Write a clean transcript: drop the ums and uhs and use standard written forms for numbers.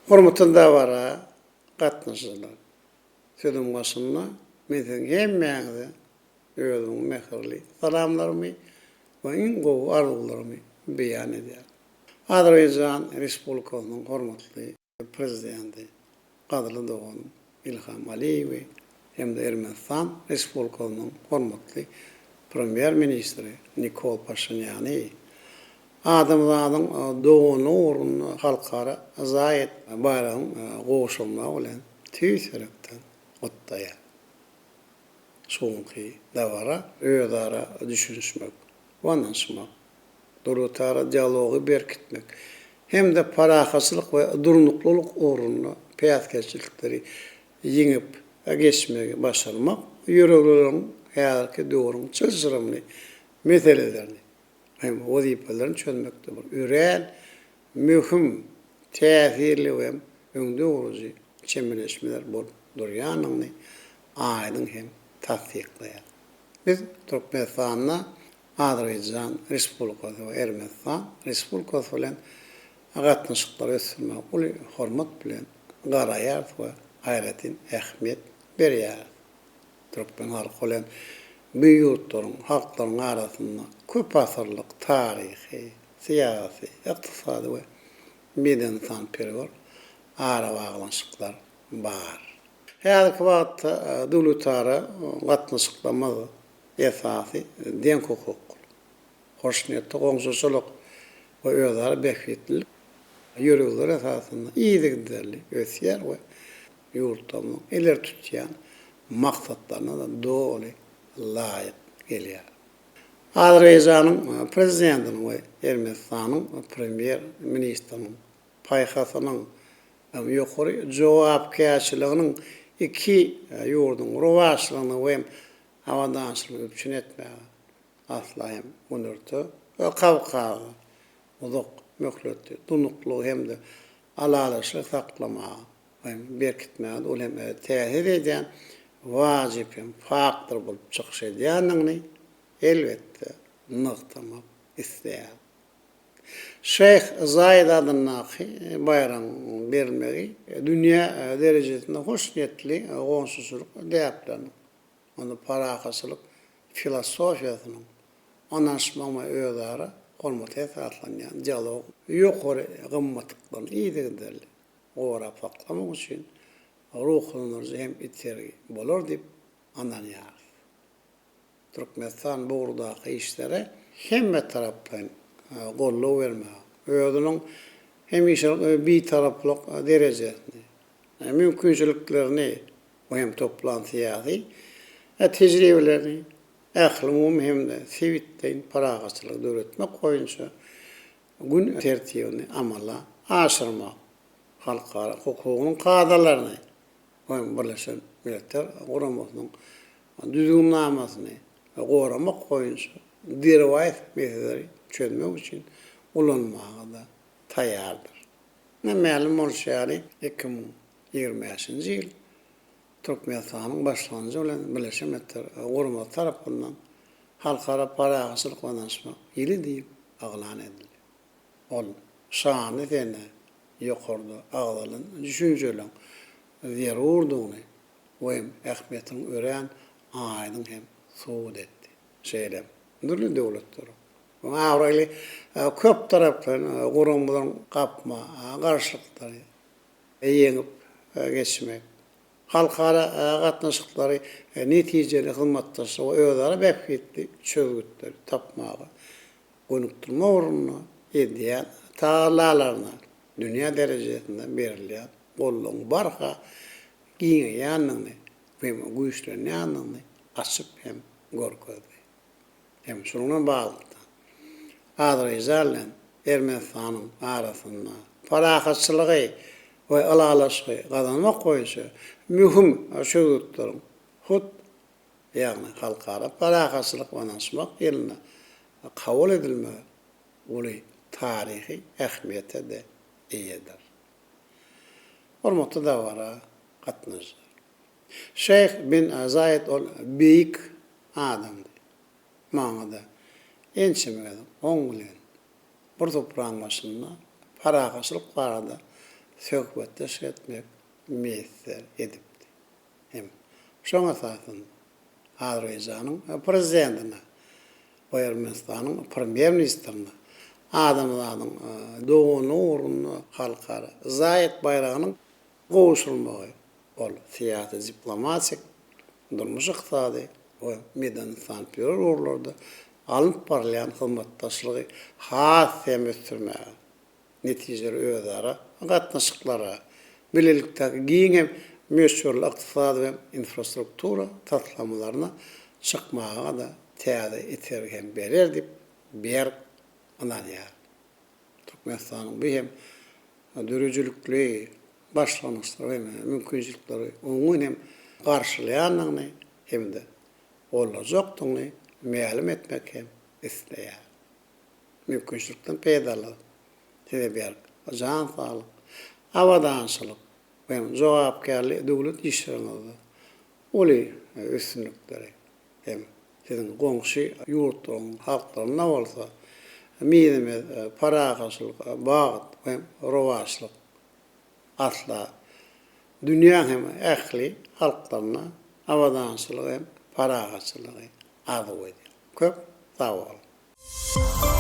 Hormatly dabara gatnaşyjylar! Sözüň başynda men siziň hemmäňize özümiň mähirli salamlarymy we iň gowy arzuwlarymy beýan edýärin. Azerbaýjan Respublikasynyň hormatly Prezidenti gadyrly doganym Ilham Aliýewi hem-de Ermenistan Respublikasynyň hormatly Premýer-ministri Nikol Paşinýany adamzadyň doganlygy ugrunda halkara Zaýed baýragyň gowşurmagy bilen tüýs ýürekden gutlaýar. Şu günki dabara özara düşünişmek we ynanyşmak, döwletara dialogy berkitmek hem-de parahatçylyk we durnuklylyk ugrunda päsgelçilikleri ýeňip geçmegi başarmak ýörelgeleriň häzirki döwrüň çylşyrymly meselelerini hem wezipelerini çözmekde bir örän möhüm, täsirli we öňdegoýujy çemeleşmeler bolup durýandygyny aýdyň hem tassyklaýar. Biz Türkmenistanda Azerbaýjan Respublikasy we Ermenistan Respublikasy bilen gatnaşyklary ösdürmäge uly hormat bilen garaýarys we aýratyn ähmiýet berýäris. Türkmen halky bilen bu ýurtlaryň halklaryň arasynda köpasyrlyk taryhy, syýasy, ykdysady we medeni-ynsanperwer arabaglanyşyklar bar. Häzirki wagtda döwletara gatnaşyklarymyz esasy deňhukuklylyk, hoşniýetli goňşuçylyk we özara bähbitlilik ýörelgeleri esasynda yzygiderli ösýär we ýurtlarymyzyň ileri tutýan maksatlaryna-da doly laýyk gelýär. Azerbaýjanyň Prezidentiniň we Ermenistanyň Premýer-ministriniň paýhasynyň hem ýokary jogapkärçiliginiň iki ýurduň rowaçlygyny we abadançylygyny üpjün etmäge, asla hem Günorta we Kawkazy uzak möhletli durnuklylygy hem-de ylalaşygy saklamaga we berkitmäge uly hem täsir edýän wajyp hem faktor bolup çykyş edýändigini, elbetde, nygtamak isleýärin. Şeýh Zaýed adyndaky baýragyň berilmegi dünýä derejesinde hoşniýetli goňşuçylyk däpleriniň, onda parahatçylyk filosofiýasynyň, ynanyşmagyň we özara hormata esaslanýan dialogyň ýokary gymmatlyklaryny yzygiderli gorap saklamak üçin ruhlandyryjy hem itergi bolar diýip ynanýarys. Türkmenistan bu ugurdaky işlere hemmetaraplaýyn goldaw bermäge, özüniň hemişelik Bitaraplyk derejesini, mümkinçiliklerini we hem toplan syýasy tejribelerini ählumumy hem-de sebitleýin parahatçylygy döretmek boýunça gün tertibini amala aşyrmak, halkara hukugynyň kadalaryny we Birleşen Milletler Guramasynyň Düzgünnamasyny goramak boýunça derwaýys meseleleri çözmek üçin ulanmaga-da taýýardyr. Mälim bolşy ýaly, 2025-nji ýyl Türkmenistanyň başlangyjy bilen Birleşen Milletler Guramasy tarapyndan Halkara parahatçylyk we ynanyşmak ýyly diýip yglan edildi. Ol şanly sene ýokarda agzalan düşünjeleriň zerurdygyny we ähmiýetiniň örän aýdyň hem subut etdi. Şeýle hem dürli döwletleriň we abraýly köptaraplaýyn guramalaryň gapma-garşylyklary ýeňip geçmek, halkara gatnaşyklary netijeli hyzmatdaşlyk we özara bähbitli çözgütleri tapmaga gönükdirmek ugrunda edýän tagallalaryna dünýä derejesinde berilýän goldawyň barha giňeýändigini we güýçlenýändigini açyp hem görkezdi. Hem şunuň bilen baglylykda, Azerbaýjan bilen Ermenistanyň arasynda parahatçylygy we ylalaşygy gazanmak boýunça möhüm çözgütleriň hut, ýagny Halkara parahatçylyk we ynanyşmak ýylynda kabul edilmegi uly taryhy ähmiýete-de eýedir. Hormatly dabara gatnaşyjylar! Şeýh bin Zaýed ol beýik adamdy. Maňa-da ençeme gezek oň bilen bir supraň başynda parahatçylyk barada söhbetdeş etmek miýesser edipdi. Hem şoň esasynda Azerbaýjanyň Prezidentine we Ermenistanyň Premýer-ministrine adamzadyň doganlygy ugrunda halkara Zaýed baýragynyň gowşurylmagy ol syýasy-diplomatik, durmuş-ykdysady we medeni-ynsanperwer ugurlarda alnyp barylýan hyzmatdaşlygy has hem ösdürmäge, netijeli özara gatnaşyklara, bilelikdäki giň hem möçberli ykdysady we infrastruktura taslamalaryna çykmaga-da täze itergi hem berer diýip berk ynanýaryn. Türkmenistanyň bu hem döredijilikli başlangyçlary hem mümkinçilikleri oňyn hem garşylaýandygyny hem-de goldajakdygyny mälim etmek hem isleýär. Mümkinçilikden peýdalanyp, size berk jan saglyk, abadançylyk we jogapkärli döwlet işleriňizde uly üstünlikleri hem siziň goňşy ýurtlaryň halklarynda bolsa mizemez parahatçylyk, bagt we rowaçlyk asla dünýäň hem ähli halklaryna abadançylygy hem parahatçylygy arzuw edýän. Köp sag boluň!